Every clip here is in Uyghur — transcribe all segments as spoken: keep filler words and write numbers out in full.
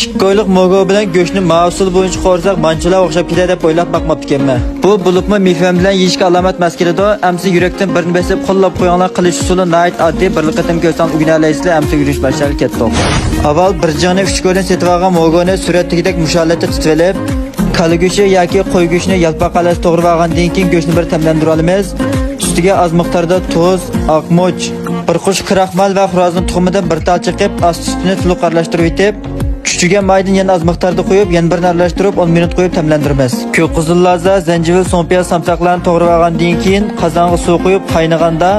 ئىككى ئويلۇق موگو بىلەن گۆشنى ماۋۇ ئۇسۇل بويىچە قورۇساق مانچىلا ئوخشاپ كېتەر دەپ ئويلاپ باقماپتىكەنمەن. بۇ بولۇپمۇ مېفەن بىلەن يېيىشكە ئالامەت ماس كېلىدۇ. ئەمسە يۈرەكتىن بىرنى بېسىپ قوللاپ قويۇڭلار، قىلىش ئۇسۇلى ناھايىتى ئاددىي، بىرلا قېتىم كۆرسەڭلار ئۆگىنەلەيسىلەر. ئەمسە يۈرۈش باشلايلى، كەتتۇق. ئاۋۋال بىر جىڭنى ئۈچ كويدىن سېتىۋالغان موگونى سۈرەتتىكىدەك مۇشۇ ھالەتتە تۇتۇۋېلىپ، كالا گۆشى ياكى قوي گۆشىنى يالپاق ھالەتتە توغرىۋالغاندىن كېيىن گۆشنى بىر تەملەندۈرۈۋالىمىز. ئۈستىگە ئاز مىقداردا تۇز، ئاق مۇچ، بىر قوشۇق كىراخمال ۋە خورازنىڭ تۇخۇمىدىن بىر تال چېقىپ، ئاستى ئۈستىنى تولۇق ئارىلاشتۇرۇۋېتىپ، چۈچۈگەن مايدىن يەنە ئاز مىقداردا قويۇپ، يەنە بىرنى ئارىلاشتۇرۇپ، ئون مىنۇت قويۇپ تەملەندۈرىمىز. كۆك قىزىل لازا، زەنجىۋىل، سۇڭپىياز سامساقلارنى توغرىۋالغاندىن كېيىن، قازانغا سۇ قۇيۇپ قاينىغاندا،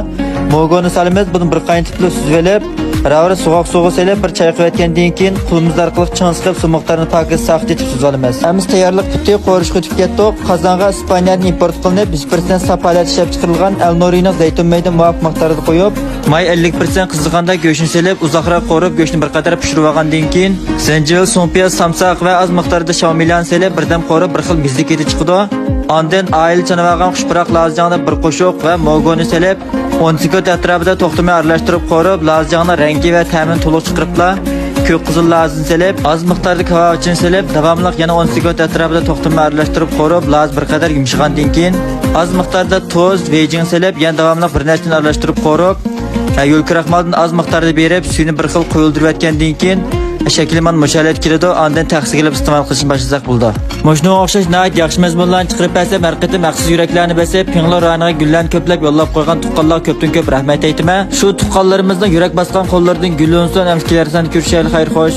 موگونى سالىمىز. بۇنى بىر قاينىتىپلا سۈزۈۋېلىپ، راۋىرى سوغۇق سۇغا سېلىپ، بىر چايقىۋەتكەندىن كېيىن، قولىمىز ئارقىلىق چىڭ سىقىپ، سۇ مىقدارىنى پاكىز ساقىت ئېتىپ سۈزۈۋالىمىز. ئەمسە تەييارلىق پۈتتى، قورۇشقا ئۆتۈپ كەتتۇق. قازانغا ئىسپانىيەدىن ئىمپورت قىلىنىپ، يۈز پىرسەنت ساپ ھالەتتە ئىشلەپچىقىرىلغان ئەلنورىنىڭ زەيتۇن مېيىدىنى مۇۋاپىق مىقداردا قويۇپ، ماي ئەللىك پىرسەنت قىزىغاندا گۆشنى سېلىپ، ئۇزاقراق قورۇپ، گۆشنى بىر قەدەر پىشۇرۇۋالغاندىن كېيىن، زەنجىۋىل، سۇڭپىياز، سامساق ۋە ئاز مىقداردا شاۋمىليان سېلىپ، بىردەم قورۇپ، بىر خىل مېززىلىك ھىدى چىقىدۇ. ئاندىن ئائىلە چانىۋالغان خۇشپۇراق لازىجاڭدا بىر قوشۇق ۋە موگونى سېلىپ، ئون سېكۇنت ئەتراپىدا توختىماي ئارىلاشتۇرۇپ قورۇپ، لازىجاڭنىڭ رەڭگى ۋە تەمىنى تولۇق چىقىرىپلا، كۆك قىزىل لازىنى سېلىپ، ئاز مىقداردا كاۋاۋىچىنى سېلىپ، داۋاملىق يەنە ئون سېكۇنت ئەتراپىدا توختىماي ئارىلاشتۇرۇپ قورۇپ، لازا بىر قەدەر يۇمشىغاندىن كېيىن، ئاز مىقداردا تۇز، ۋېيجىڭ سېلىپ، يەنە داۋاملىق بىر نەچچىنى ئارىلاشتۇرۇپ قورۇپ، ھە، يول كىراخمالدىن ئاز مىقداردا بېرىپ، سۈيىنى بىر خىل قويۇلدۇرۇۋەتكەندىن كېيىن، شەكلى مانا مۇشۇ ھالەتكە كېلىدۇ، ئاندىن تەخسىگە ئېلىپ ئىستېمال قىلىشنى باشلىساق بولىدۇ. مۇشۇنىڭغا ئوخشاش ناھايىتى ياخشى مەزمۇنلارنى چىقىرىپ بەرسەم، ھەر قېتىم ھەقسىز يۈرەكلەرنى بېسىپ، پىڭلې رايونىغا گۈللەرنى كۆپلەپ يوللاپ قويغان تۇغقانلارغا كۆپتىن كۆپ رەھمەت ئېيتىمەن. شۇ تۇغقانلىرىمىزنىڭ يۈرەك باسقان قوللىرىدىن گۈل ئۈنسۇن، ئەمسە كېلەر ساندا كۆرۈشەيلى، خەير خوش.